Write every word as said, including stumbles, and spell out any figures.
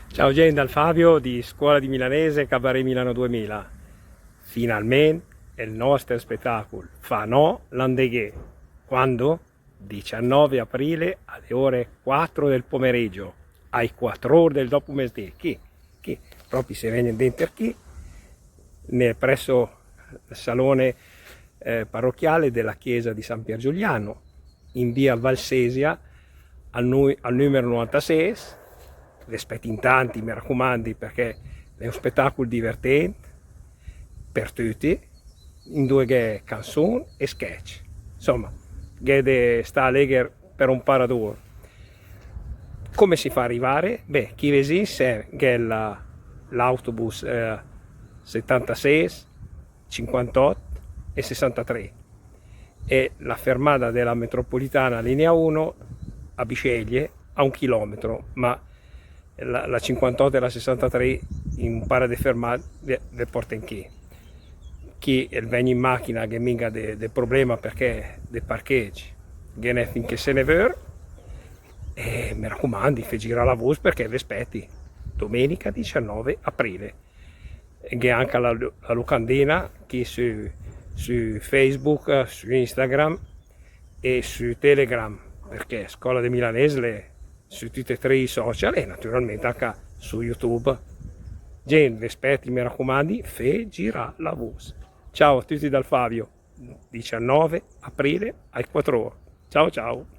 Ciao gent, dal Fabio di Scuola di Milanese, Cabaret Milano duemila. Finalment el noster spetacul Fa no l'andeghè. Quando? Diciannove aprile alle ore quattro del pomeriggio, ai quatr'or del dopomesdì. Chi? Chi? Propi se vegn denter chi, nel, presso il salone eh, parrocchiale della chiesa di San Pier Giuliano, in via Valsesia, al, nu- al numero novantasei. Ve speti in tanti, me racumandi, perché è un spettacolo divertente per tutti, in dove gh'è canzone e sketch. Insomma, gh'è de sta allegher per un parador. Come si fa a arrivare? Beh, chi ve disi, gh'è la- l'autobus eh, settantasei, cinquantotto e sessantatré, e la fermata della metropolitana linea uno a Bisceglie, a un chilometro, ma la, la cinquantotto e la sessantatré in un para de fermate ve, ve porten chi. Chi el vegn in machina gh'è minga de, de problema, perché de parchegg ghe n'è finché se ne vör. E me racumandi, fe girà la vos, perché ve speti domenica diciannove aprile. Gh'è anca la, la lucandina chi su, su Facebook, su Instagram e su Telegram, perché Scola de Milanes l'è su tutti e tre i social e naturalment anca su YouTube. Gent, ve speti, me racumandi, fe girà la vos. Ciao a tutti dal Fabio, diciannove aprile ai quatr'or. Ciao ciao.